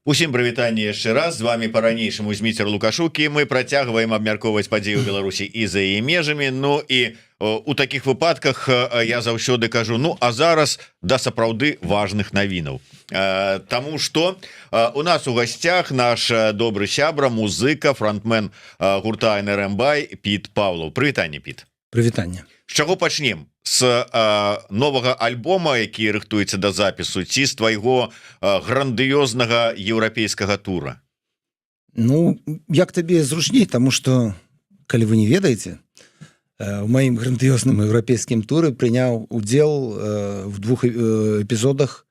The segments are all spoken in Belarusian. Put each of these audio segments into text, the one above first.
Усім прывітанне яшчэ раз. З вами по-ранейшаму Зміцер Лукашук, і мы працягваем абмяркоўваць падзеі ў Беларусі і за яе межамі. Ну і у таких выпадках я заўсёды кажу: ну а зараз да сапраўды важных навінаў. Таму что у нас у гасцях наш добры сябра, музыка, фронтмен гурта НРМ Бай Піт Павлов. Прывітанне, Піт. Прывітанне. З чаго пачнем? С новага альбома, які рыхтуецца да запісу, ці з твайго грандыёзнага еўрапейскага тура? Ну, як табе зручней, таму что, калі вы не ведаеце, у маім грандыёзным еўрапейскім туры прыняў удзел в двух эпізодах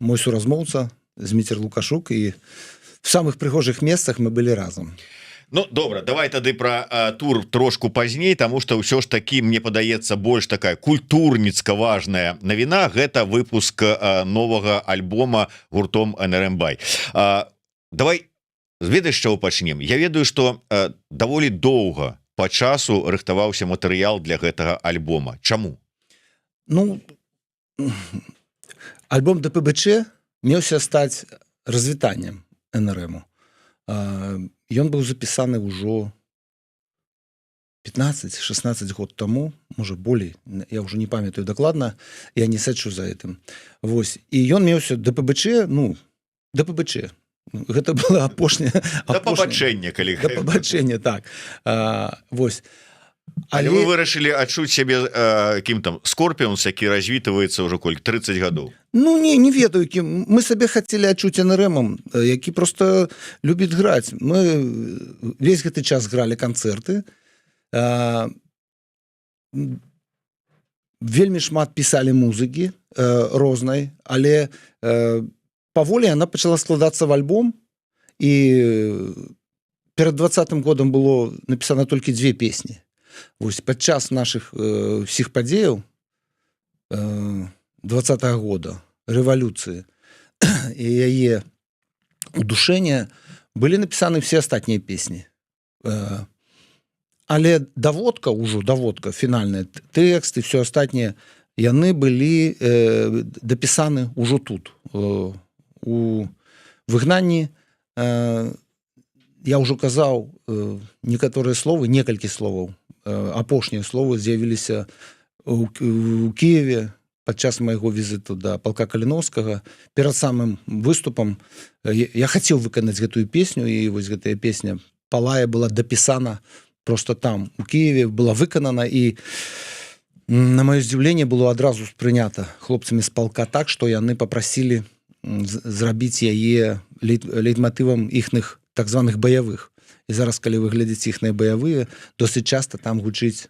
мой суразмоўца Зміцер Лукашук, і в самых прыгожых месцах мы былі разам. Ну добра, давай тады про тур трошку пазней, таму что ўсё ж таки, мне падаецца, больш такая культурніцка важная навіна — гэта выпуск новага альбома гуртом НРМ Бай. Давай, ведаеш, чаго пачнем? Я ведаю, что даволі доўга по часу рыхтаваўся матэрыял для гэтага альбома. Чаму? Ну, альбом ДПБЧ меўся стаць развітаннем НРМу. Ён быў запісаны ўжо 15-16 год таму, можа, болей, я ўжо не памятаю дакладна, я не сачу за гэтым. Вось, і ён меўся ДПБЧ, ну, ДПБЧ гэта было апошняе. Да пабачэння, калі пабачэнне, так. Вось. Але вы вырашылі адчуць сябе кім там, Скорпіонс, які развітваецца ўжо колькі, 30 гадоў? Ну не ведаю кім. Мы сабе хацелі адчуць НРМом, які просто любіць граць. Мы весь гэты час гралі канцэрты, вельмі шмат пісалі музыкі рознай, але паволі она пачала складацца в альбом, і перад 20-м годам было напісана толькі дзве песні. Вось, падчас наших всех падзеяў 20-го года, рэвалюцыі і яе удушэння, былі напісаны все астатнія песні, але даводка ўжо, даводка фінальная, тэксты, все астатнія, яны былі дапісаны ўжо тут, у выгнанні. Я ўжо казаў, некаторыя словы, некалькі словаў, апошнія словы з'явіліся у Киеве падчас майго візіту да палка Каліноўскага. Перад самым выступам я хацеў выканаць гэтую песню, і вось гэтая песня «Палае» была дапісана просто там, у Киеве, была выканана і, на маё здзіўленне, было адразу спрынята хлопцамі з палка так, што яны попрасілі зрабіць яе лейтматывам іхных так званых баявых. І зараз, калі вы глядзіце іхныя баявыя, досыць часта там гучыць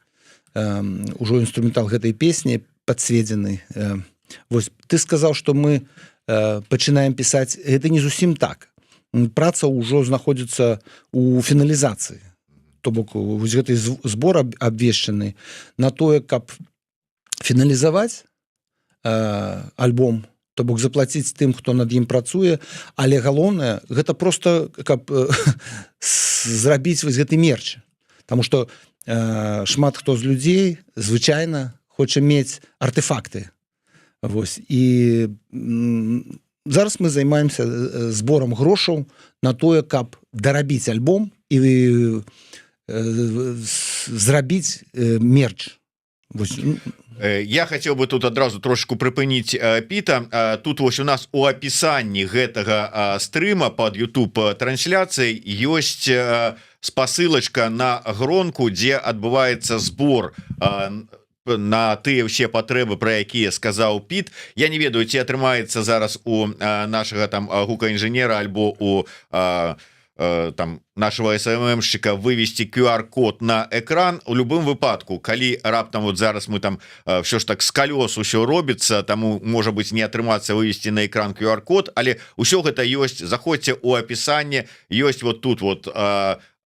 ўжо інструментал гэтай песні падсведзены. Вось ты сказаў, что мы пачынаем пісаць. Это не зусім так. Праца ўжо знаходзіцца у фіналізацыі, то бок вось гэты збор абвешчаны на тое, каб фіналізаваць альбом, то бок заплаціць тым, хто над ім працуе, але галоўнае — гэта просто каб зрабіць вось гэты мерч. Таму что шмат хто з людзей звычайна хоча мець артефакты. Вось, і зараз мы займаемся зборам грошаў на тое, каб дарабіць альбом і зрабіць мерч. Вось, ну. Я хотел бы тут адразу трошку прыпыніць Піта. Тут вось у нас у апісанні гэтага стрыма под YouTube трансляцыяй ёсць спасылочка на Гронку, дзе адбываецца збор на тыя ўсе патрэбы, про якія сказаў Піт. Я не ведаю, ці атрымаецца зараз у нашага там гукаінжынера альбо у там нашего СММщика вывести QR-код на экран. У любым выпадку, калі раптам вот зараз мы там все ж так с колес усё робіцца, таму, можа быть, не атрымацца вывести на экран QR-код, але ўсё гэта ёсць. Заходзьце у опісанне, ёсць вот тут вот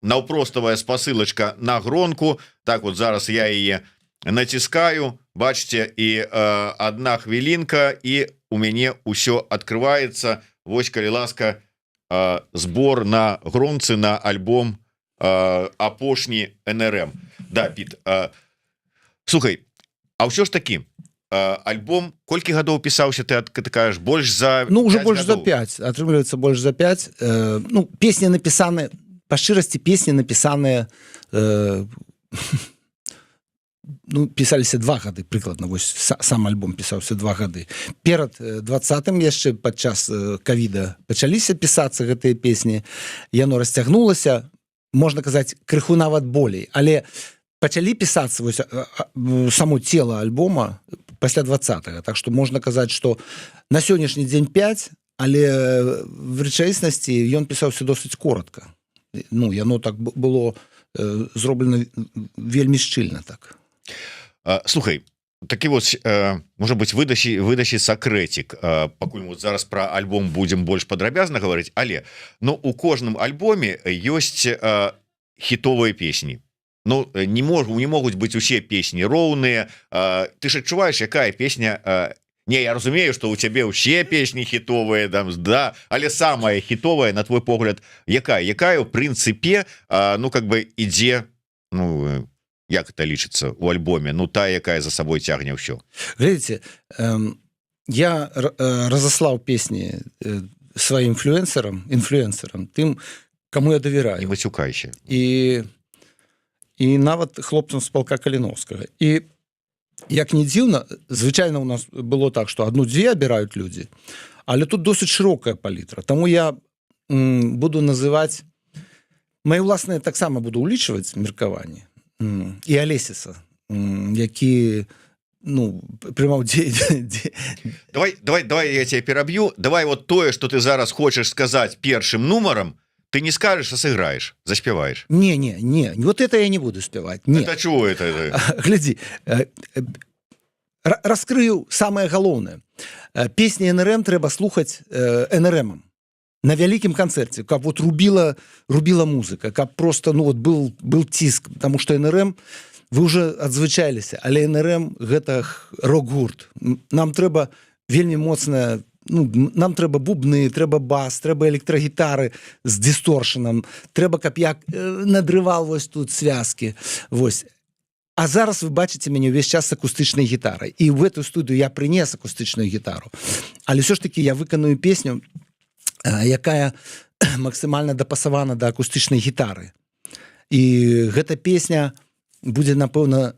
наўпроставая спасылочка на Гронку. Так, вот зараз я яе націскаю, бачце, і одна хвілінка, і у мяне ўсё открывается. Вось, калі ласка, збор на Гронцы на альбом «Апошні НРМ». Да, Піт, слухай, а ўсё ж таки Альбом колькі гадоў пісаўся, ты кажаш, больш за Ну, уже 5 больш за гадоў. 5, атрымліваецца, больш за 5. Ну, песні напісаны, па шчырасці, песні напісаныя, ну, пісаліся 2 гады прыкладна. Вось сам альбом пісаўся 2 гады перад 20-м, яшчэ падчас кавіда пачаліся пісацца гэтыя песні. Яно расцягнулася, можна казаць, крыху нават болей, але пачалі пісацца вось, само тело альбома пасля 20. Так что можна казаць, что на сённяшні дзень 5, але в рэчаіснасці ён пісаўся досыць коротко. Ну, яно так было зроблена вельмі шчыльна так. Слухай, такі вот, может быть, выдасі сакрэцік, пакуль мы вот зараз про альбом будем больш падрабязна гаварыць, але, ну, у кожным альбоме ёсць хітовыя песні. Ну, не могуць быць усе песні роўныя. Ты ж адчуваеш, якая песня? Не, я разумею, что у цябе ўсе песні хітовыя там, да, але самая хітовая, на твой погляд, якая у прынцыпе, ну, как бы ідзе, ну, як это лічыцца у альбоме, ну, та, якая за сабой цягне ўсё? Глядзіце, я разаслаў песні сваім інфлюэнсерам, тым, кому я Не давяраю. мацюкайся. І нават хлопцам з палка Каліноўскага. І, як не дзіўна, звычайна у нас было так, что одну-дзве абіраюць людзі, але тут досыць шырокая палітра. Таму я буду называть мои ўласныя, таксама буду улічваць меркаванні і Алесіса, які, ну, прымаў дзе. Давай, давай, давай, я тебя пераб'ю. Давай вот тое, что ты зараз хочешь сказать першым нумаром, ты не скажешь, а сыграешь, заспяваешь. Не, не, не, вот это я не буду спяваць, не. Это чего это? Глядзі, раскрыю самае галоўнае. Песні НРМ трэба слухаць НРМом на вялікім канцэрце, каб вот рубіла музыка, каб просто, ну вот, был ціск, потому что НРМ, вы уже адзвычайліся, але НРМ — гэта рок-гурт. Нам трэба вельмі моцная, ну, нам трэба бубны, трэба бас, трэба электрагітары з дысторшаном, трэба, каб як надрывал вось тут связкі. Вось. А зараз вы бачыце мяне ўвесь час з акустычнай гітарай, і в эту студыю я прынес акустычную гітару, але ўсё ж таки я выканую песню, якая максімальна дапасавана да акустычнай гітары, і гэта песня будзе, напэўна,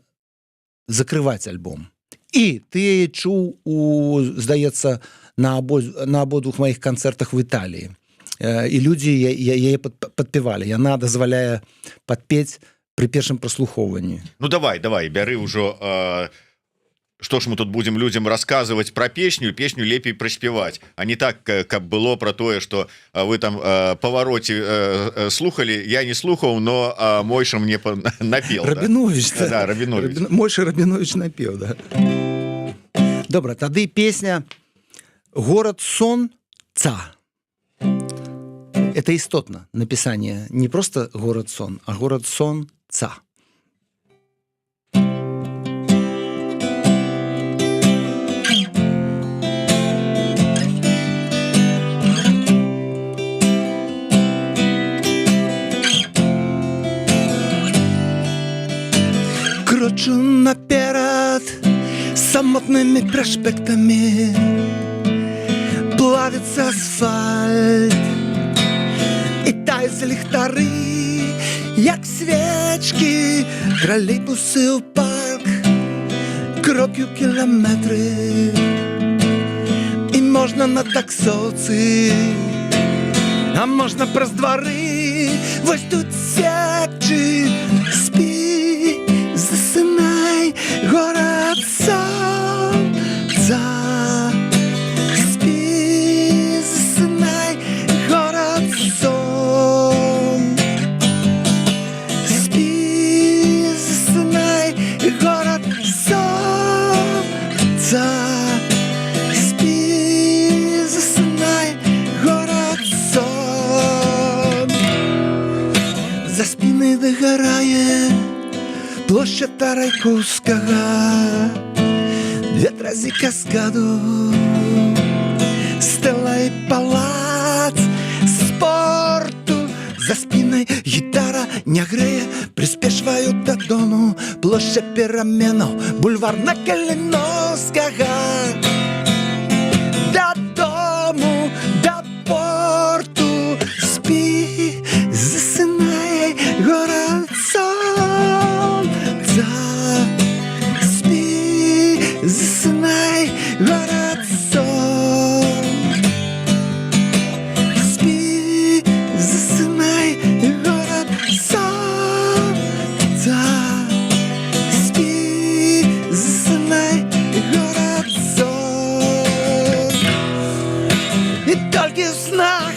закрываць альбом. І ты яе чуў у, здаецца, на абодвух маіх канцэртах в Італіі, і людзі яе падпявалі. Яна дазваляе падпець пры першым праслухоўванні. Ну, давай, давай, бяры ўжо. Что ж мы тут будем людям рассказывать про песню? Песню лепей праспяваць, а не так, каб было про тое, что вы там Павароці слухали. Я не слухаў, но Мойша мне напел, да? Рабінович, Да, да, Рабінович. Мойша Рабінович напеў, да. Добра, тады песня «Город сон ца». Это істотна напісанне, не просто «Город сон», а «Город сон ца». Крочу наперад самотнымі праспектамі, плавіцца асфальт і таюць ліхтары, як свечкі, тралейбусы ў парк, крокі ў кіламетры, і можна на таксоўцы, а можна праз двары, вось тут секчы. Спі, засынай, город солнца. Спі, засынай, город сон. Спі, засынай, город солнца. Спі, засынай, город сон. За спінай дагарае плошча Тарайкоўскага, Ветразі каскаду, стэла і палац спорту. За спінай гітара не грэе, прыспешваю дадому. Плошча Пераменаў, бульвар на Каліноўскага. Дадому, да порту, спі, засынай, горад сонца. Спі, засынай, горад сон. Спі, засынай, горад сонца. Спі, засынай, горад сон. І толькі ў снах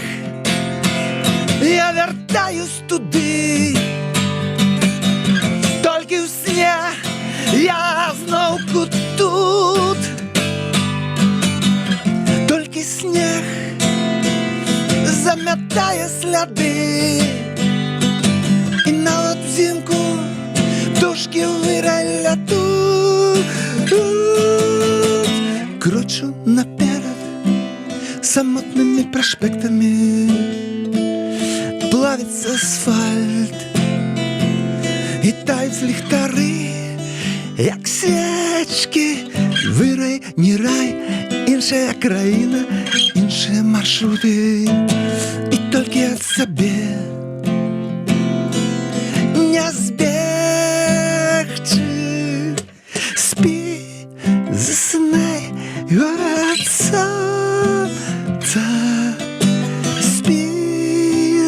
я вяртаюсь туды. Толькі ў сне я зноўку тут. Толькі снег замятае сляды. І нават узімку птушкі ў вырай лятуць. Крочу наперад самотнымі праспектамі. Плавіцца асфальт і таюць ліхтары, як свечкі. Вырай, не рай, іншая краіна, іншыя маршруты. І толькі ад сябе не збегчы. Спі, засынай, горад сонца. Спі,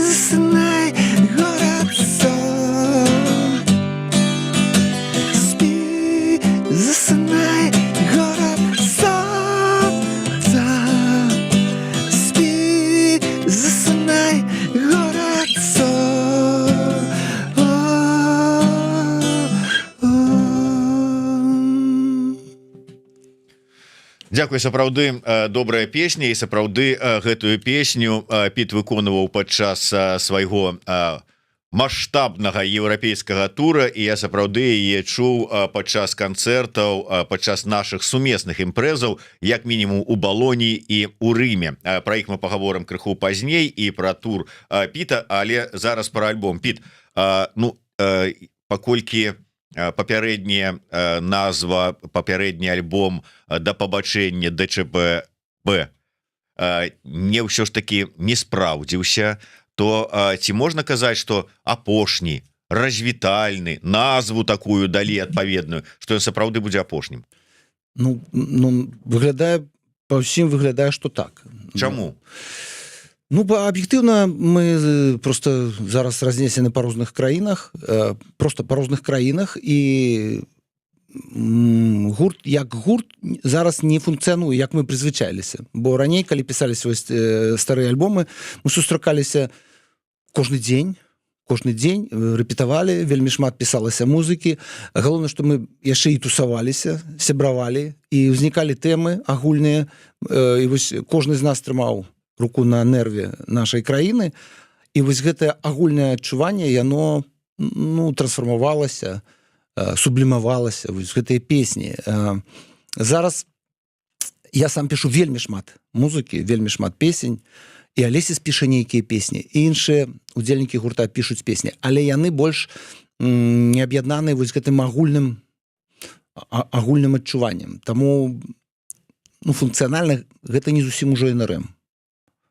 засынай, горад сон. Спі, засынай, горад сонца. Спі, засынай, горад сон. О. Дзякуй, сапраўды добрая песня, і сапраўды гэтую песню Піт выконваў падчас свайго маштабнага еўрапейскага тура, і я сапраўды яе чуў падчас канцэртаў, падчас нашых сумесных імпрэзаў, як мінімум у Балоні і у Рыме. Пра іх мы пагаворым крыху пазней, і пра тур Піта, але зараз пра альбом. Піт, ну, паколькі папярэдняя назва, папярэдні альбом «Да пабачэння ДЧБ Б» не ўсё ж таки не спраўдзіўся, то ці можна казаць, что апошні развітальны, назву такую далі адпаведную, что ён сапраўды будзе апошнім? Ну, выглядае, па ўсім выглядае, что так. Чаму? Ну, бо аб'ектыўна мы просто зараз разнесены па розных краінах, просто па розных краінах, і гурт як гурт зараз не функцыянуе, як мы прызвычайліся. Бо раней, калі пісаліся вось старыя альбомы, мы сустракаліся кожны дзень, кожны дзень рэпетавалі, вельмі шмат пісалася музыкі. Галоўна, што мы яшчэ і тусаваліся, сябравалі, і ўзнікалі тэмы агульныя, і вось кожны з нас трымаў руку на нерве нашай краіны, і вось гэтае агульнае адчуванне, яно, ну, трансфармавалася, сублімавалася вось гэтыя песні. Зараз я сам пішу вельмі шмат музыкі, вельмі шмат песень, і Алесіс піша нейкія песні, і іншыя удзельнікі гурта пішуць песні, але яны больш не аб'яднаны вось гэтым агульным адчуваннем. Таму, ну, функцыянальна гэта не зусім ужо НРМ,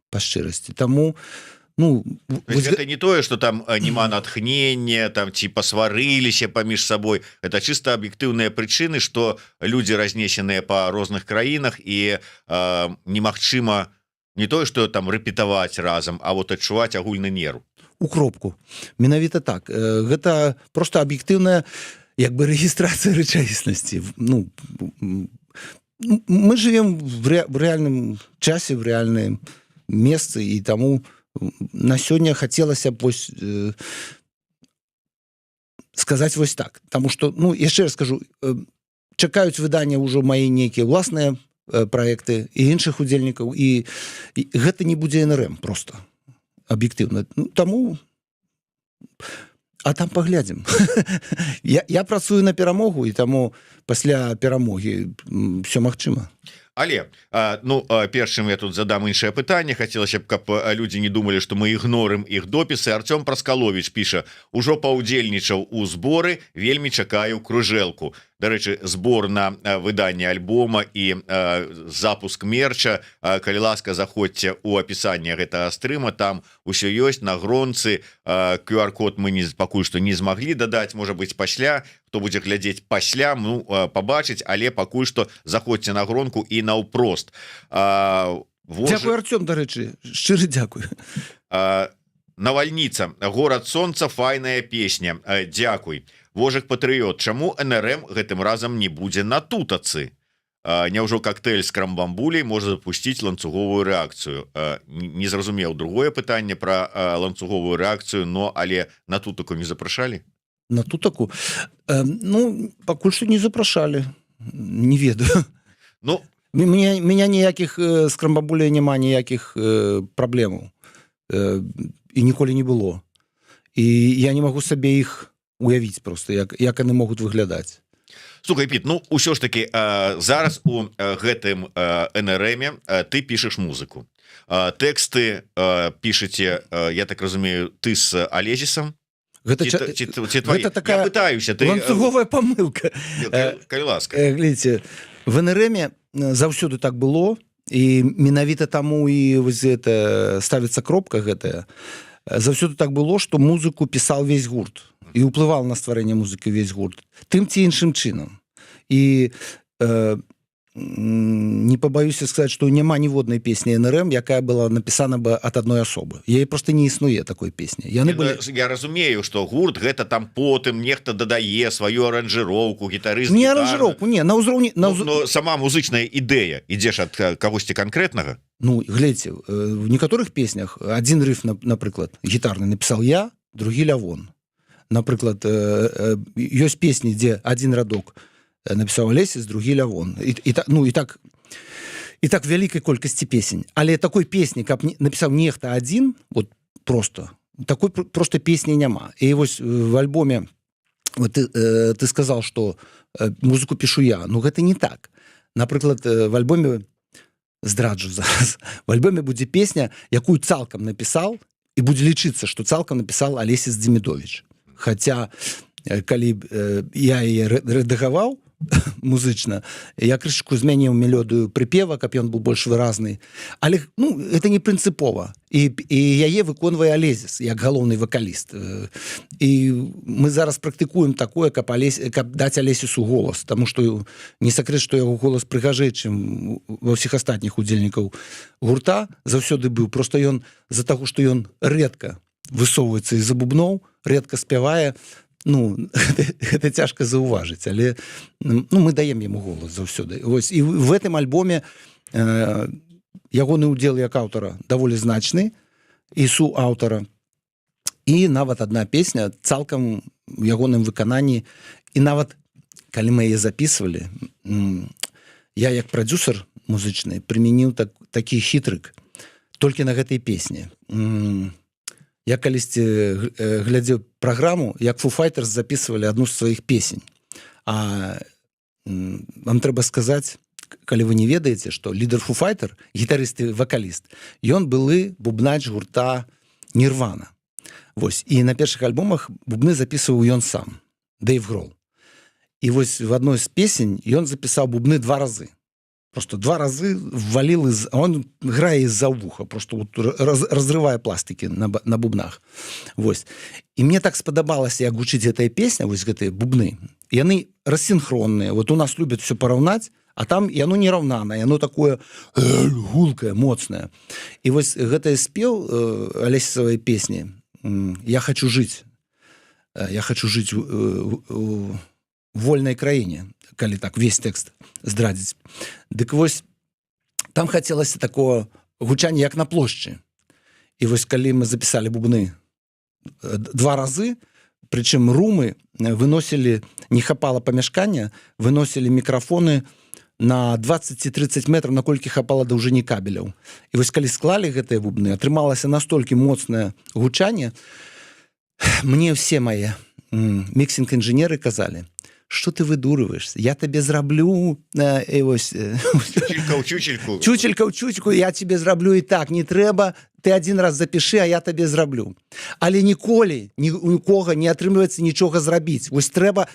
па шчырасці. Таму, ну, вось гэта не тое, что там няма натхнення там ці пасварыліся паміж сабой, это чисто аб'ектыўныя прычыны, что людзі разнесеныя по розных краінах, і немагчыма не тое что там рэпетаваць разам, а вот адчуваць агульны нерв. У кропку, менавіта так. Гэта просто аб'ектыўная як бы рэгістрацыя рэчаіснасці. Ну, мы живем в рэальным часе, в рэальным месцы, і таму на сёння хацелася б вось сказаць вось так. Таму что, ну, яшчэ раз скажу, чакаюць выдання ўжо мае нейкія ўласныя праекты і іншых удзельнікаў, і гэта не будзе НРМ просто аб'ектыўна. Ну, таму, а там паглядзім. Я працую на перамогу, і таму пасля перамогі все магчыма. Але ну, першым я тут задам іншае пытанне. Хацелася б, каб людзі не думалі, што мы ігнорым іх допісы. Артём Праскалович піша: «Ужо паўдзельнічаў у зборы, вельмі чакаю кружэлку». Дарэчы, збор на выданне альбома і запуск мерча, калі ласка, заходзьце у апісанне гэтага стрыма, там усё ёсць на Гронцы. QR-код мы не пакуль што не змаглі дадаць, можа быть, пасля, хто будзе глядзець пасля, ну, побачыць, але пакуль што заходзьце на Гронку і наўпрост. Дзякую, Артём, дарэчы, шчыры дзякую. Навальніца, «Город солнца», файная песня. Дзякуй. Вожык Патрыот: «Чаму НРМ гэтым разам не будзе на Тутацы? Няўжо коктейль с крамбамбулей можа запусціць ланцуговую рэакцыю?» Не зразумеў другое пытанне про ланцуговую рэакцыю, но але на Тутаку не запрашалі? На Тутаку? Ну, пакуль што не запрашалі, не ведаю. Ну, меня ніякіх з крамбамбулей няма ніякіх праблемаў і ніколі не было, і я не магу сабе іх уявіць просто, як яны могуць выглядаць. Слухай, Піт, ну ўсё ж таки зараз у гэтым НРМе ты пішаш музыку, тэксты пішаце, я так разумею, ты с Алезісам? Гэта, ці твои? Гэта такая Я пытаюся, ты ланцуговая памылка. Калі ласка. Глядзіце, в НРМе заўсёды так было, і менавіта таму і вось это ставіцца кропка гэтая. Заўсёды так было, что музыку пісаў весь гурт і ўплывал на стварэнне музыкі весь гурт тым ці іншым чынам. І не пабаюся сказать, что няма ніводнай песні НРМ, якая была напісана бы от одной асобы. Яе просто не існуе, такой песні. Яны Не, былі ну, я разумею, что гурт — гэта там потым нехта дадае сваю аранжыроўку, гітарыст Не гітарны. аранжыроўку, не на ўзроўні на Ну, но сама музычная ідэя ідзеш ад кагосьці канкрэтнага. Ну, глядзіце, в некаторых песнях один рыф, напрыклад, гітарны напісаў я, другі Лявон. Напрыклад, ёсць песні, дзе один радок напісаў Алесіс, другі Лявон, і ну, і так вялікай колькасці песень. Але такой песні, каб напісаў нехта один, вот просто такой просто песні няма. І вось в альбоме вот ты сказал, что музыку пишу я. Ну, гэта не так. Напрыклад, в альбоме, здраджу зараз, в альбоме будзе песня, якую цалкам напісаў, і будзе лічыцца, что цалкам напісаў Алесіс Дземідович. Хотя калі я яе рэдагаваў музычна, я крышку змяніў мелодыю прыпева, каб ён был больш выразны. Але, ну, это не прынцыпова, і яе выконвае Алезіс як галоўны вакаліст. І мы зараз практыкуем такое, каб даць Алесісу голас, тому что не сакрэт, что яго голас прыгажэй, чым ва ўсіх астатніх удзельнікаў гурта, заўсёды быў. Просто ён з-за таго, что ён рэдка высоўваецца з-за бубноў, рэдка спявае, ну, гэта цяжка заўважыць. Але, ну, мы даем яму голас заўсёды. Вось, і в гэтым альбоме ягоны удзел як аўтара даволі значны і суаўтара, і нават одна песня цалкам в ягоным выкананні. І нават калі мы яе записывалі, я як прадзюсар музычны прымяніў такі хітрык толькі на гэтай песні. Я калісьці глядзеў праграму, як Foo Fighters записывалі одну з сваіх песень. А вам трэба сказаць, калі вы не ведаеце, что лідар Foo Fighter, гітарыст і вакаліст, ён былы бубнач гурта Нірвана. Вось, і на першых альбомах бубны записываў ён сам, Дэйв Грол. І вось в адной з песень ён запісаў бубны два разы, просто два разы ввалил из он грае из-за вуха, просто вот разрывая пластыкі на бубнах. Вось, і мне так спадабалася, як гучыць гэтая песня. Вось гэтыя бубны, яны рассинхронныя. Вот у нас любят все параўнаць, а там яно не раўнана, яно такое гулкае, моцнае. І вось гэтае спеў Алесісавай песні «Я хочу жить, я хочу жить у вольнай краіне», калі так весь тэкст здрадзіць. Дык вось, там хацелася такого гучання, як на плошчы. І вось калі мы запісалі бубны два разы, прычым румы выносілі, не хапала памяшкання, выносілі мікрафоны на 20 ці 30 метров, наколькі хапала даўжыні кабеляў. І вось калі склалі гэтыя бубны, атрымалася настолькі моцнае гучанне. Мне все мае Міксінг інжынеры казалі: «Что ты выдурываешься? Я табе зраблю і вось Чучельку. Чучелька ў чучку, я тебе зраблю, і так не трэба, ты один раз запиши, а я табе зраблю». Але ніколі ні у нікога не атрымліваецца нічога зрабіць. Вось трэба,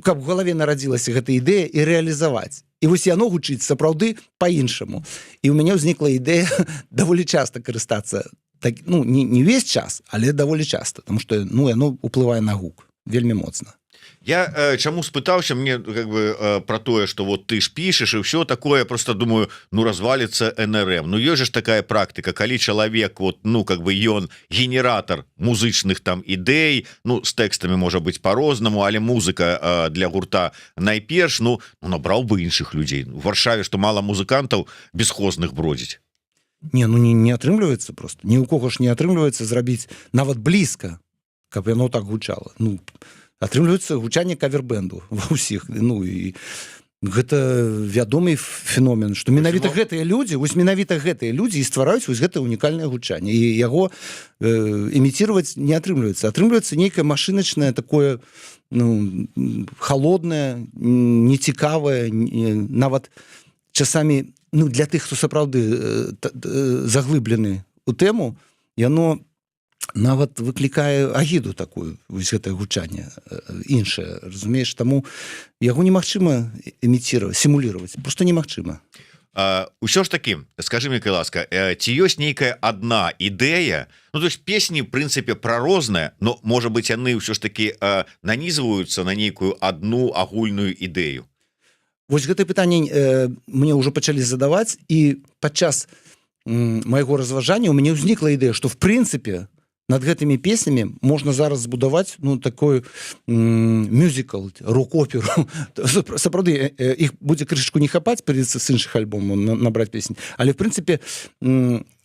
каб в галаве нарадзілася гэта ідэя, і рэалізаваць. І вось яно гучыць сапраўды по-іншаму. І у мяне ўзнікла ідэя даволі часто карыстацца так, ну, не весь час, але даволі часто, потому что, ну, яно уплывае на гук вельмі моцна. Я чаму спытаўся, мне как бы про тое, что вот ты ж пишешь и все такое, просто думаю: ну, развалится НРМ. Ну, ёсць же ж такая практыка, калі чалавек вот, ну, как бы ён генератор музычных там ідэй, ну, с тэкстамі можа быть по-рознаму, але музыка для гурта найперш. Ну, набраў бы іншых людзей. У Варшаве что, мало музыкантаў бесхозных бродзіць? Не, ну, не атрымліваецца просто, ні у кого ж не атрымліваецца зрабіць нават блізка, каб яно так гучала. Ну, атрымліваецца гучанне кавербэнду ва ўсіх. Ну і гэта вядомы феномен, что менавіта гэтыя людзі, вось менавіта гэтыя людзі і ствараюць вось гэта унікальнае гучанне, і яго іміцировать не атрымліваецца. Атрымліваецца нейкае машыначнае такое, ну, холодное, нецікавае, нават часамі, ну, для тых, хто сапраўды заглыблены у тэму, яно нават выклікае агіду такую, вось гэтае гучанне іншае, разумееш? Таму яго немагчыма іміцировать, симулировать просто немагчыма. Ўсё ж таки скажи мне, калі ласка, ці ёсць нейкая одна ідэя? Ну, то есть песні в прынцыпе пра рознае, но, может быть, яны ўсё ж таки нанизываются на нейкую одну агульную ідэю? Вось гэтае пытанне мне ўжо пачалі задаваць, і падчас майго разважання у мяне ўзнікла ідэя, что в прынцыпе над гэтымі песнямі можна зараз збудаваць, ну, такой мюзікл, рок-оперу. Сапраўды, іх будзе крышачку не хапаць, придется з іншых альбомаў набраць песень, але в прынцыпе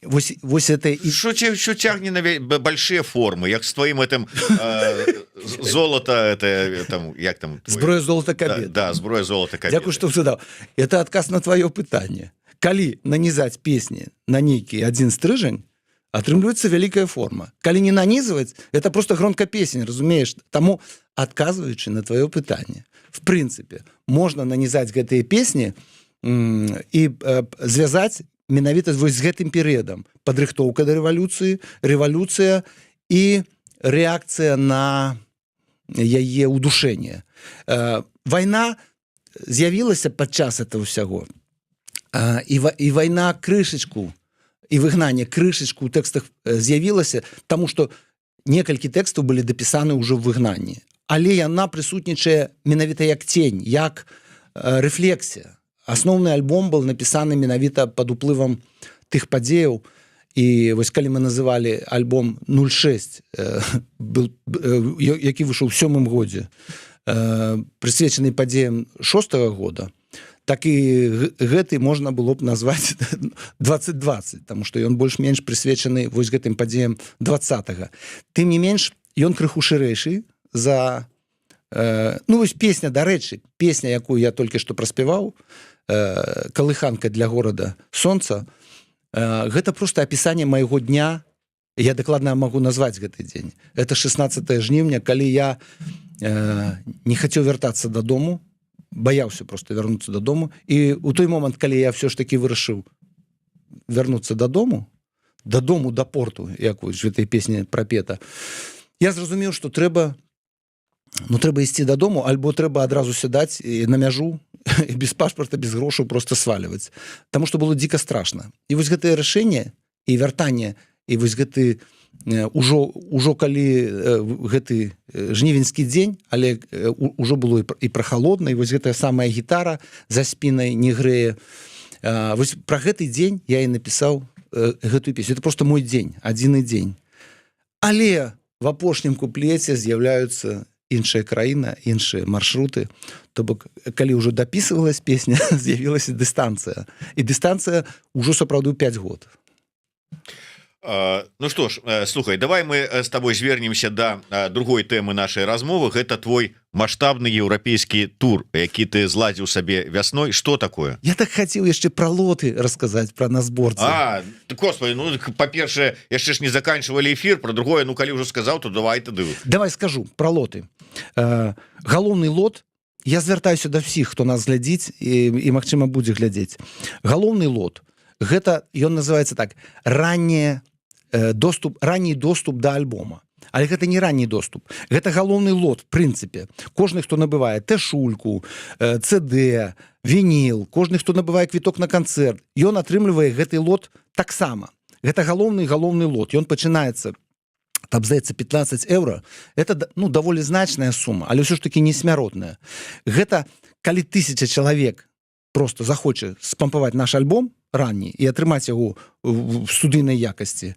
вось это і что цягне на большие формы, як с твоим этим золото, это там, як там? «Зброя, золото, кабет». Да, «Зброя, золото». Дякую, что задаў. Это адказ на твоё пытанне: калі нанізаць песні на нейкі адзін стрыжань, атрымліваецца вялікая форма. Калі не нанизывать, это просто гронка песень, разумееш? Таму, адказваючы на твоё пытанне, в прынцыпе можна нанізаць гэтыя песні і звязаць менавіта вось з гэтым перыядам: падрыхтоўка да рэвалюцыі, рэвалюцыя і рэакцыя на яе, удушэнне. Вайна з'явілася падчас этого ўсяго, і вайна крышачку, і выгнанне крышачку ў тэкстах з'явілася, таму что некалькі тэкстаў былі дапісаны ўжо в выгнанні, але яна прысутнічае менавіта як тень, як рэфлексія. Асноўны альбом был напісаны менавіта под уплывам тых падзеяў. І вось калі мы называлі альбом 06, был, які выйшаў у сёмым годзе, прысвечаны падзеям шостага года, так і гэты можна было б назваць 2020, тому что ён больш-менш прысвечаны вось гэтым падзеям 20. Тым не менш ён крыху шырэйшы за ну, вось песня, дарэчы, песня, якую я толькі што праспяваў, «Калыханка для горада солнца», гэта просто апісанне майго дня. Я дакладна могу назваць гэты дзень: это 16 жніўня, калі я не хацеў вяртацца дадому, баяўся просто вярнуцца дадому. І у той момант, калі я все ж таки вырашыў вярнуцца дадому, да порту, як вось в этой песне прапета, я зразумеў, что трэба, ну, трэба ісці дадому альбо трэба адразу сядаць і на мяжу і без пашпарта, без грошаў просто сваливать, потому что было дико страшно. І вось гэтае рашэнне і вяртанне, і вось гэты ўжо калі гэты жнівеньскі дзень, але ўжо было і прахалодна, і вось гэтая самая гітара за спінай не грэе. Вось про гэты дзень я і напісаў гэтую песню. Это просто мой дзень, адзіны дзень. Але в апошнім куплеце з'яўляюцца іншая краіна, іншыя маршруты. То бок калі ўжо дапісывалась песня, з'явілася дыстанцыя, і дыстанцыя ўжо сапраўды 5 год. Ну что ж, слухай, давай мы с тобой звернемся до другой тэмы нашай размовы. Гэта твой маштабны еўрапейскі тур, які ты зладзіў сабе вясной. Что такое? Я так хацеў яшчэ пра лоты расказаць, пра на зборцы. А, господи, ну, па-першае, яшчэ ж не заканчивали эфир. Про другое, ну, калі ўжо сказаў, то давай тады. Давай скажу про лоты. Галоўны лот, я звяртаюся да всіх, хто нас глядзіць і, магчыма, будзе глядзець. Галоўны лот, гэта ён называется так: ранняе доступ, ранні доступ да альбома. Але гэта не ранні доступ, гэта галоўны лот. В прынцыпе, кожны, хто набывае тэшульку, CD, вініл, кожны, хто набывае квіток на канцэрт, ён атрымлівае гэты лот таксама. Гэта галоўны лот, ён пачынаецца там, здаецца, 15 еўра. Это, ну, даволі значная сума, але ўсё ж таки не смяротная. Гэта калі 1000 чалавек просто захоча спампаваць наш альбом ранні і атрымаць яго в студыйнай якасці,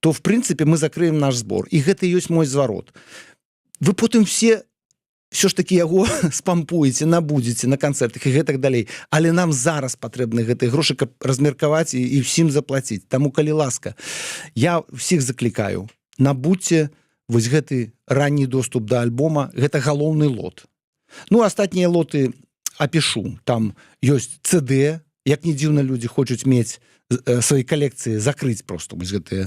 то, в прынцыпе, мы закрыем наш збор. І гэта ёсць мой зварот: вы потым все ж таки яго спампуеце, набудзеце на канцэртах і гэтак далей, але нам зараз патрэбны гэтыя грошы, каб размеркаваць і всім заплаціць. Таму, калі ласка, я всех заклікаю: набудьце вось гэты ранні доступ да альбома, гэта галоўны лот. Ну, астатнія лоты апішу. Там ёсць CD, як не дзіўна, людзі хочуць мець свае калекцыі, закрыць просто вось гэтыя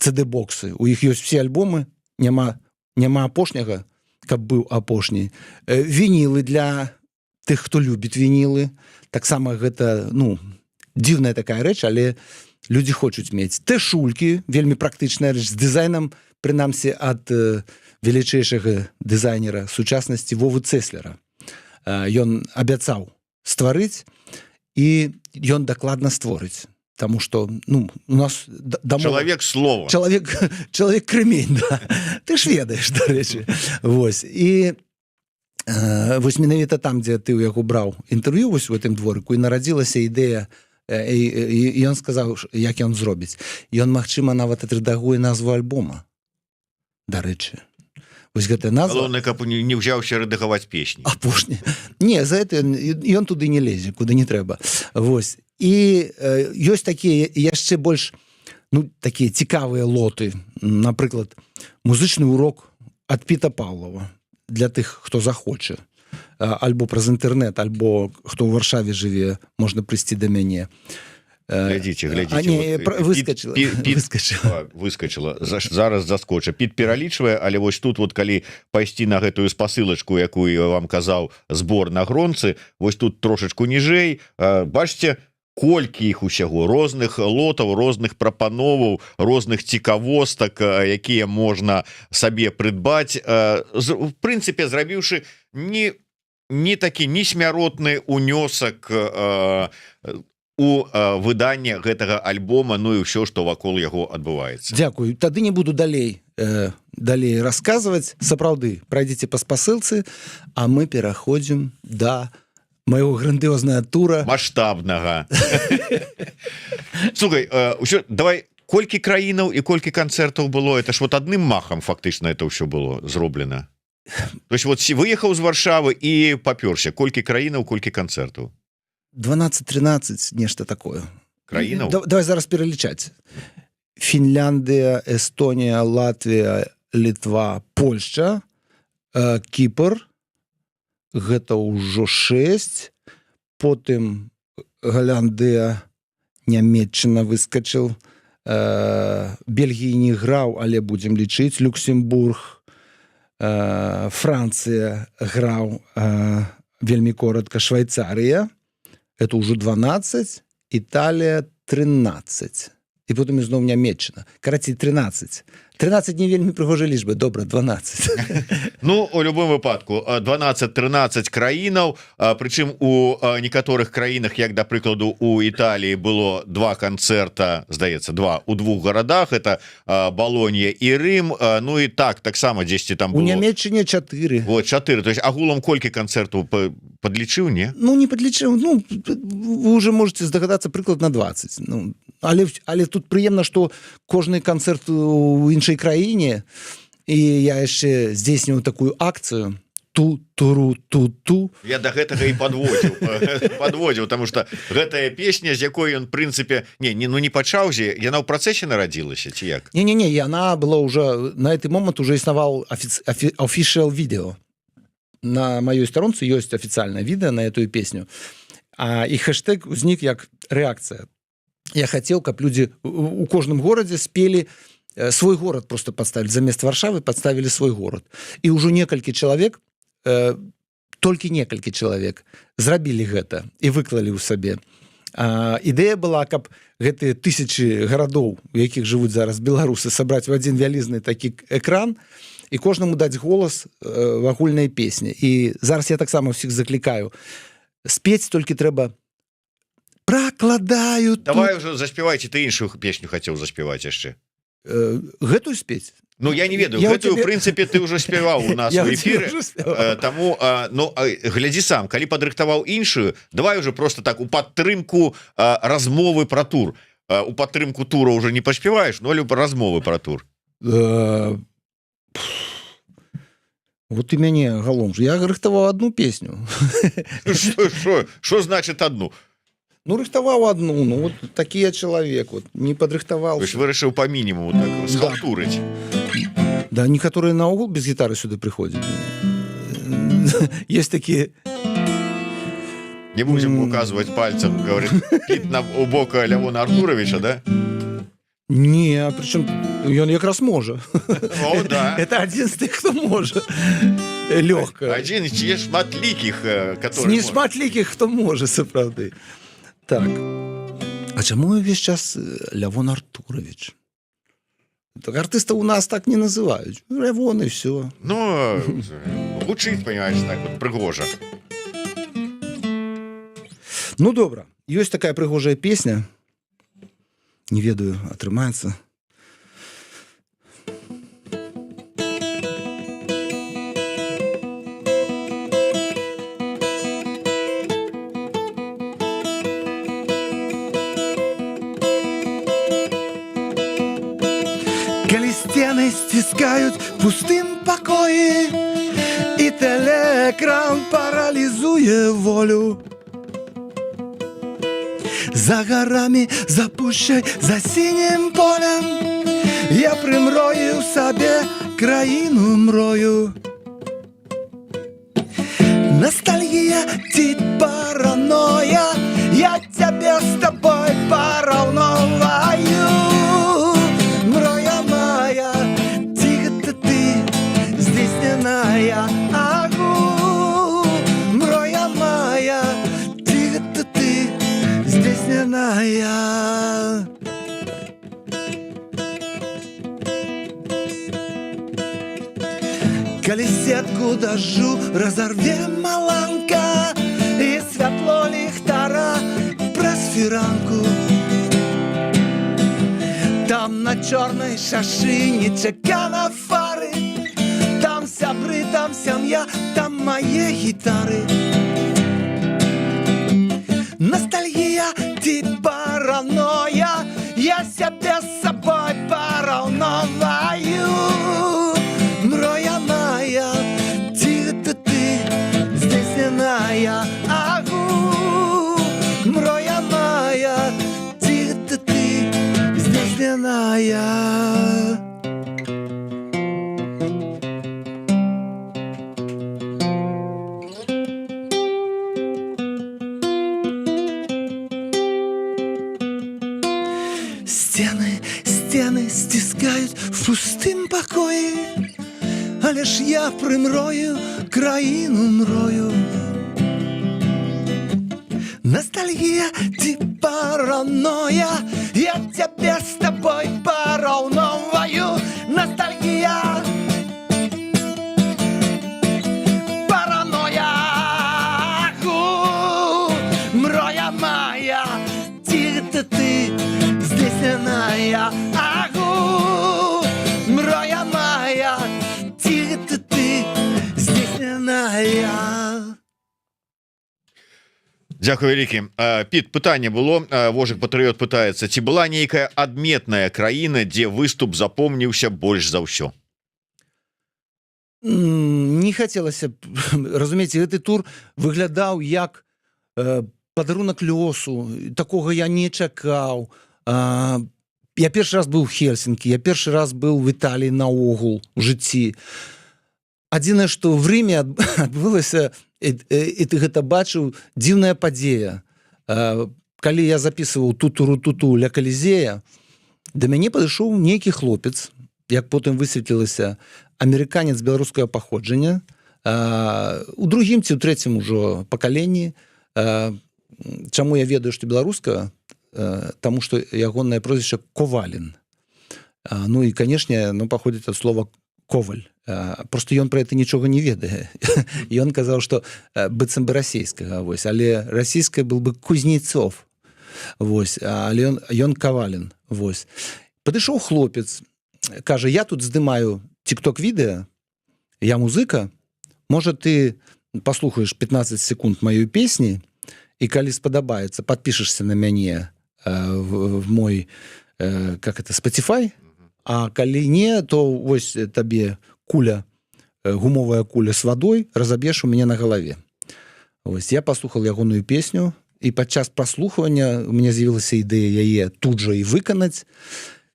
CD-боксы, у іх ёсць все альбомы, няма апошняга, каб быў апошні. Вінілы для тых, хто любіць вінілы таксама. Гэта, ну, дзіўная такая рэч, але людзі хочуць мець. Тэшулькі, вельмі практычная рэч, з дызайнам, прынамсі, ад велічэйшага дызайнера сучаснасці Вовы Цэслера. Ён абяцаў стварыць, і ён дакладна створыць. Таму что, ну, у нас Чалавек слова. Чалавек крэмень, да. Ты ж ведаеш, дарэчы. Вось, і вось менавіта там, дзе ты ў яго браў інтэрв'ю, вось у гэтым дворыку і нарадзілася ідэя, і ён сказаў, як ён зробіць. Ён, магчыма, нават адрэдагуе назву альбома. Дарэчы, вось гэтая назва. Галоўнае, каб не ўзяўся рэдагаваць песні. Апошні не за это, ён туды не лезе, куды не трэба. Вось, і ёсць такія яшчэ больш, ну, такія цікавыя лоты, напрыклад, музычны урок ад Піта Павлова для тых, хто захоча альбо праз інтэрнэт, альбо хто ў Варшаве жыве, можна прыйсці да мяне. Глядзіце, глядзіце. А, не, вот, выскочыла. Выскочыла. А, выскочыла. Зараз заскоча. Піт пералічвае, але вось тут вот, калі пайсці на гэтую спасылачку, якую я вам казаў, збор на Гронцы, вось тут трошачку ніжэй, бачце, колькі іх усяго, розных лотаў, розных прапановаў, розных цікавостак, якія можна сабе прыдбаць, в прынцыпе, зрабіўшы не такі несмяротны унёсак у выданне гэтага альбома, ну і ўсё, што вакол яго адбываецца. Дзякую. Тады не буду далей расказваць. Сапраўды, прайдзіце па спасылцы, а мы пераходзім да майго грандыознага тура. Маштабнага. Слухай, ўсё, давай, колькі краінаў і колькі канцэртаў было? Это ж вот адным махам фактычна это ўсё было зроблена. То есть вот выехаў з Варшавы і папёрся. Колькі краінаў, колькі канцэртаў? 12-13, нешта такое. Краінаў? Давай зараз пералічаць: Фінляндыя, Эстонія, Латвія, Літва, Польшча, Кіпр, гэта ўжо 6, потым Галяндыя, Нямеччына выскочыў, Бельгіі не граў, але будзем лічыць, Люксембург, Францыя граў вельмі коротко, Швайцарыя, это ўжо 12, Італія 13, і потым ізноў Нямеччына. Карацей, 13. 13 не вельмі прыгожая лічба, добра, 12. Ну, у любым выпадку 12-13 краінаў, прычым у некаторых краінах, як да прыкладу у Італіі, было два канцэрта, здаецца, два, у двух гарадах, это Балонья і Рым. Ну і так таксама 10 там У было. Нямеччыне 4. Вот, 4. То есть агулам колькі канцэртаў, падлічыў, не? Ну, не падлічыў. Ну, вы уже можете здагадацца, прыкладна 20. Ну, але тут прыемна, что кожны канцэрт у іншай краіне. І я яшчэ здзейсніў такую акцыю. Ту туру ту ту. Я до гэтага і падводзіў, потому что гэтая песня, з якой ён прынцыпе не ну не пачаўся, яна ў працэсе нарадзілася ці як? Не, яна была уже на гэты момант, уже існавал official видео. На маёй старонцы ёсць афіцыйнае відэа на эту песню. А і хэштег узнік як рэакцыя. Я хацеў, каб людзі у кожным горадзе спелі свой горад, просто подставили, замест Варшавы подставили свой город. І ўжо некалькі чалавек, толькі некалькі чалавек зрабілі гэта і выклалі ў сабе. Ідэя была, каб гэтыя тысячи гарадоў, у якіх жывуць зараз беларусы, сабраць в адзін вялізны такі экран і кожнаму даць голас в агульнай песні. І зараз я таксама ўсіх заклікаю спець, толькі трэба пракладаю. Давай уже заспявайце. Ты іншую песню хацеў заспяваць яшчэ. Гэтую спець? Ну, я не ведаю. Я у Гэтую, цябе- прынцыпе, ты ўжо спяваў у нас Я у у цябе эфіры. ўжо спяваў. Таму ну, глядзі сам, калі падрыхтаваў іншую, давай уже просто так, у падтрымку размовы про тур. У падтрымку тура уже не паспяваеш, но але размовы про тур. Вот ты мяне галом. Я рыхтаваў одну песню. Что значит одну? Ну, рыхтаваў одну. Ну вот такі я чалавек, вот не падрыхтаваў. Вырашыў по мінімуму так Да. схалтурыць. Да, некаторыя наогул без гітары сюды прыходзяць, есть такія. Не будем указывать пальцем, говорит Піт, на у бока Лявона Артуровича, да? Не, прычым ён якраз можа. О, да. Это адзін з тых, хто можа лёгка. Адзін з шматлікіх, который Не может. шматлікіх, хто можа сапраўды так. А чаму увесь час Лявон Артурович? Так артыста у нас так не называюць. Лявон, і все. Ну, гучыць, понимаешь, так вот прыгожа. Ну добра, ёсць такая прыгожая песня, не ведаю, атрымаецца. Калі сцены сціскаюць пустым пакоі і тэлеэкран паралізуе волю, за гарамі, за пушчай, за сінім полем я прымрою сабе краіну мрою. Ностальгія ці параноя, я цябе з табой параўноўваю. Мроя мая, ці гэта ты здзейсненая? Агу, мроя мая, ці гэта ты здзейсненая? Калі сетку дажджу разарве маланка і святло ліхтара праз фіранку, там на чорнай шашы нечакана фары, там сябры, там сям'я, там мае гітары. Ностальгія ці параноя, я сябе з сабой параўноўваю. Мроя мая, ці гэта ты здзейсненая? Агу, мроя мая, ці гэта ты здзейсненая? Сцены, сцены сціскаюць в пустым пакоі, але ж я прымрою краіну мрою. Ностальгія ці параноя, я цябе з табой параўноўваю. Ностальгія, параноя, Агу, мроя мая, ці гэта ты здзейсненая? Агу, мроя мая, ці гэта ты здзейсненая? Дзякуй вялікі, Піт. Пытанне было, Вожык Патрыот пытаецца, ці была нейкая адметная краіна, дзе выступ запомніўся больш за ўсё? Не хацелася, разумееце, гэты тур выглядаў як падарунак лёсу. Такога я не чакаў. Я першы раз быў в Хельсінкі, я першы раз быў в Італіі наогул у жыцці. Адзінае, што в Рыме адбылася, і ты гэта бачыў, дзіўная падзея: калі я записываў тутуру туту ля Калізея, да мяне падышоў нейкі хлопец, як потым высветлілася, амерыканец беларускага паходжання, у другім ці ў трэцім ужо пакаленні. Чаму я ведаю, што беларуска? Таму што ягонае прозвішча Ковалін. Ну і, канешне, ну, паходзіць ад слова «коваль». Просто ён про это нічога не ведае. Ён казаў, что быццам бы расійскага, вось, але расійская был бы Кузнецов. Вось, але ён Кавалін. Вось падышоў хлопец, кажа: «Я тут здымаю тикток відэа, я музыка, можа, ты паслухаеш 15 секунд маёй песні і, калі спадабаецца, подпішешься на мяне в мой как это, Spotify, а калі не, то вось табе куля, гумовая куля с водой, разаб'еш у мяне на галаве». Вось я паслухал ягоную песню, і падчас праслухавання у меня з'явілася ідэя яе тут жа і выканаць.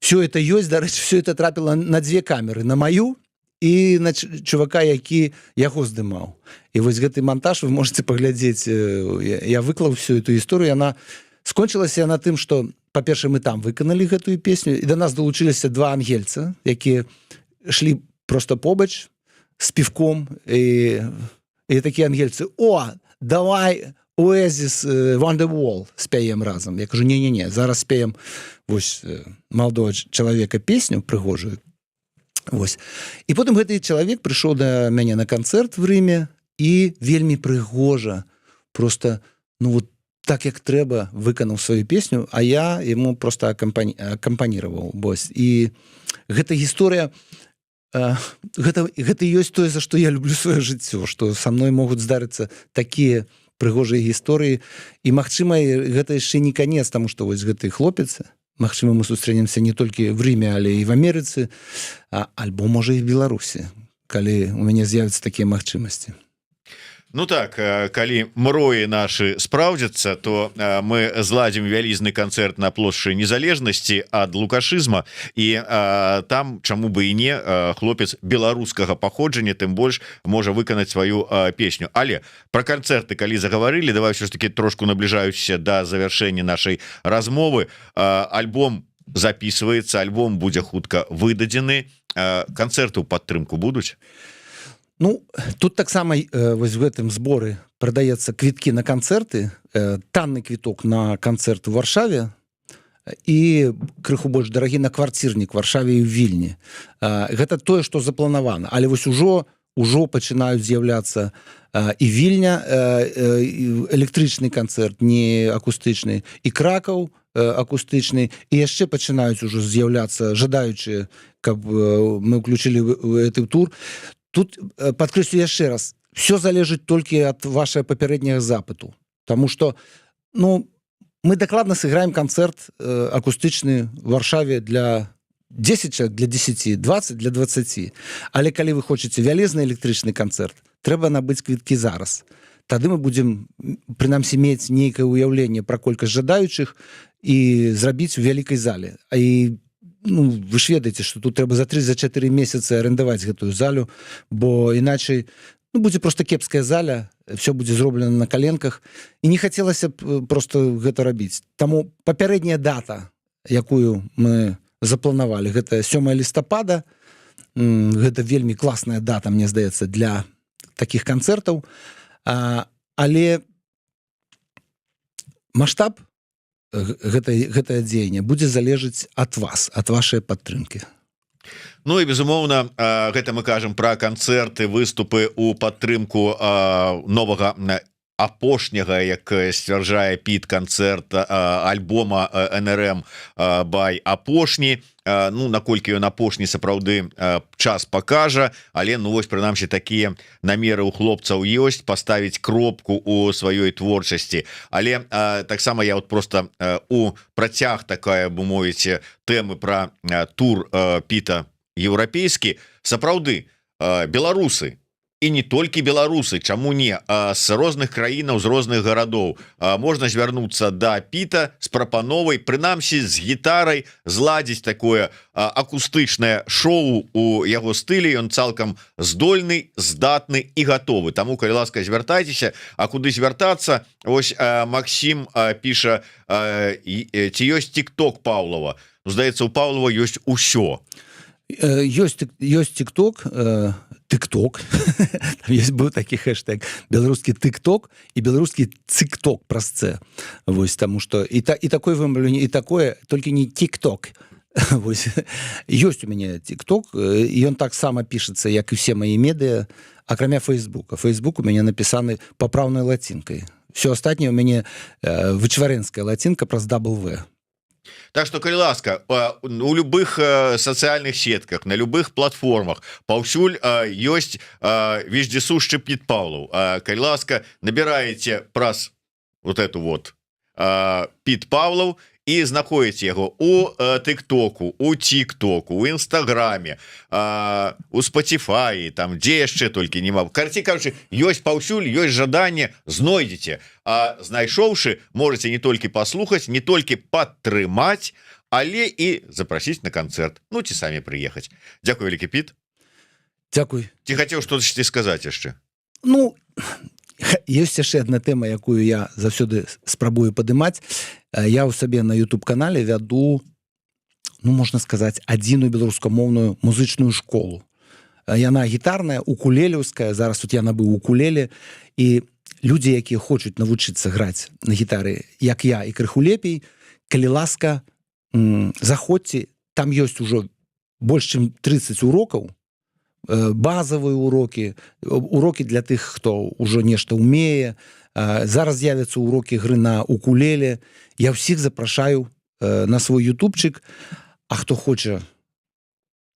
Все это ёсць, дарэчы, все это трапіла на дзве камеры: на маю і на чувака, які яго здымаў. І вось гэты монтаж вы можете паглядзець, я выклаў всю эту историю. Яна скончылася на тым, что, па-першае, мы там выканалі гэтую песню, і до нас далучыліся два ангельца, якія шлі просто побач з півком, і такія ангельцы: «О, давай Oasis, Wonderwall спяем разам». Я кажу: не, не, не, зараз спеем вось маладого чалавека песню прыгожую». Вось. І потым гэты чалавек прыйшоў да мяне на канцэрт в Рыме і вельмі прыгожа, просто, ну, вот так, як трэба, выканаў сваю песню, а я ему просто акампаніраваў. Вось. І гэта гісторыя, гэта ёсць тое, за што я люблю сваё жыццё, што са мной могуць здарыцца такія прыгожыя гісторыі. І, магчыма, гэта яшчэ не канец, таму што вось гэты хлопец, магчыма, мы сустрэнемся не толькі в Рыме, але і в Амерыцы, альбо, можа, і в Беларусі, калі у мяне з'явяцца такія магчымасці. Ну так, калі мроі нашы спраўдзяцца, то мы зладзім вялізны канцэрт на плошчы Незалежнасці ад лукашызма, і там, чаму бы і не, хлопец беларускага паходжання тым больш можа выканаць сваю песню. Але про канцэрты калі загаварылі, давай все ж таки трошку набліжаюся да завяршэння нашай размовы. Альбом записывается, альбом будзе хутка выдадзены, канцэрты ў падтрымку будуць? Ну, тут таксама вось в гэтым зборы прадаецца квіткі на канцэрты, танны квіток на канцэрт у Варшаве і крыху больш дарагі на кварцірнік Варшаве і в Вільні. Гэта тое, што запланавана, але вось ужо пачынаюць з'яўляцца і Вільня, электрычны канцэрт, не акустычны, і Кракаў, акустычны, і яшчэ пачынаюць ужо з'яўляцца жадаючыя, каб мы ўключылі гэты тур. Тут падкрэслю яшчэ раз: все залежыць толькі ад вашага папярэдняга запыту. Таму что, ну, мы дакладна сыграем канцэрт акустычны в Варшаве для 10 человек, для 10, 20, для 20. Але калі вы хочаце вялізны электрычны канцэрт, трэба набыць квіткі зараз. Тады мы будзем прынамсі мець нейкае ўяўленне пра колькасць жадаючых і зрабіць у вялікай зале. А і, ну, вы ж ведаеце, что тут трэба за 3, за 4 месяцы арендаваць гэтую залю, бо іначай, ну, будзе просто кепская заля, все будзе зроблена на каленках, і не хацелася б просто гэта рабіць. Таму папярэдняя дата, якую мы запланавалі, гэта 7 лістапада. Гэта вельмі класная дата, мне здаецца, для таких канцэртаў, але маштаб гэтае дзеянне будзе залежыць ад вас, ад вашай падтрымки. Ну і, безумоўна, гэта мы кажам про канцэрты, выступы у падтрымку новага, апошняга, як сцвярджае Піт, канцэрт альбома НРМ бай Апошні. Ну, наколькі ён апошні сапраўды, час пакажа, але, ну, вось прынамсі такія намеры у хлопцаў ёсць паставіць кропку у сваёй творчасці. Але таксама я вот просто у працяг, такая бы мовіць, тэмы про тур Піта еўрапейскі, сапраўды, Беларусы, і не толькі беларусы, чаму не, з розных краінаў, з розных гарадоў, можна звярнуцца да Піта з прапановай, прынамсі з гітарай, зладзіць такое акустычнае шоу у яго стылі. Ён цалкам здольны, здатны і гатовы. Таму, калі ласка, звяртайцеся. А куды звяртацца? Ось Максім піша: ці ёсць тыкток Паўлава? Ну, здаецца, у Паўлава ёсць усё. Ёсць тыкток, тыкток, есть, быў такі хэштег беларускі тыкток і беларускі цыкток праз це. Вось, таму что і такое вымаўленне, і такое, толькі не тикток. Вось, ёсць у мяне тыкток, ён таксама пішацца, як і все мои медыа, акрамя фейсбука. Фейсбук у мяне напісаны папраўнай лацінкай, все астатняе у мяне вычварэнская лацінка праз W. Так что, калі ласка, у любых сацыяльных сетках, на любых платформах, паўсюль ёсць вездесущий Піт Паўлаў. Калі ласка, набіраеце праз вот эту вот «Піт Паўлаў» і знаходзіце яго у тыктоку, у тиктоку, у інстаграме, у Spotify, там, дзе яшчэ толькі няма. Карці кажучы, ёсць паўсюль, ёсць жаданне — знойдзеце. А знайшоўшы, можете не толькі паслухаць, не толькі падтрымаць, але і запрасіць на канцэрт, ну ці самі прыехаць. Дзякуй вялікі, Піт. Дзякуй. Ці хацеў что-то сказаць яшчэ? Ну, ёсць яшчэ одна тэма, якую я заўсёды спрабую падымаць. Я ў сабе на YouTube канале вяду, ну, можна сказаць, адзіную беларускамоўную музычную школу. Яна гітарная, укулелеўская. Зараз тут я набыў укулеле, і людзі, якія хочуць навучыцца граць на гітары, як я, і крыху лепей, калі ласка, заходзьце, там ёсць ужо больш чым 30 урокаў, базовые уроки, уроки для тых, хто ўжо нешта умее. Зараз з'явяцца уроки гры на укулеле. Я ўсіх запрашаю на свой ютубчик. А хто хоча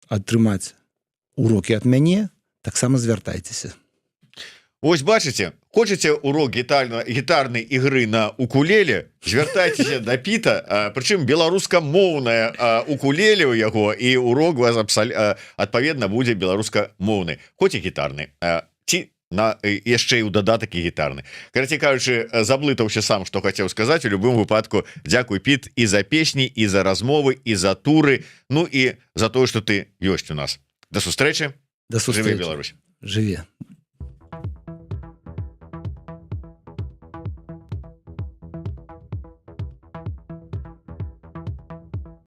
атрымаць уроки ад мяне, таксама звяртайцеся. Ось бачыце, хочаце урок гітарнай ігры на укулеле — звяртайцеся да Піта. Прычым беларускамоўная укулеле ў яго, і урок вас адпаведна будзе беларускамоўны, хоць і гітарны, ці на яшчэ і ў дадатак і гітарны. Карацей кажучы, заблытаўся сам, што хацеў сказаць. У любым выпадку дзякуй, Піт, і за песні, і за размовы, і за туры, ну і за тое, что ты ёсць у нас. Да сустрэчы. Да сустрэчы. Беларусь. Жыве.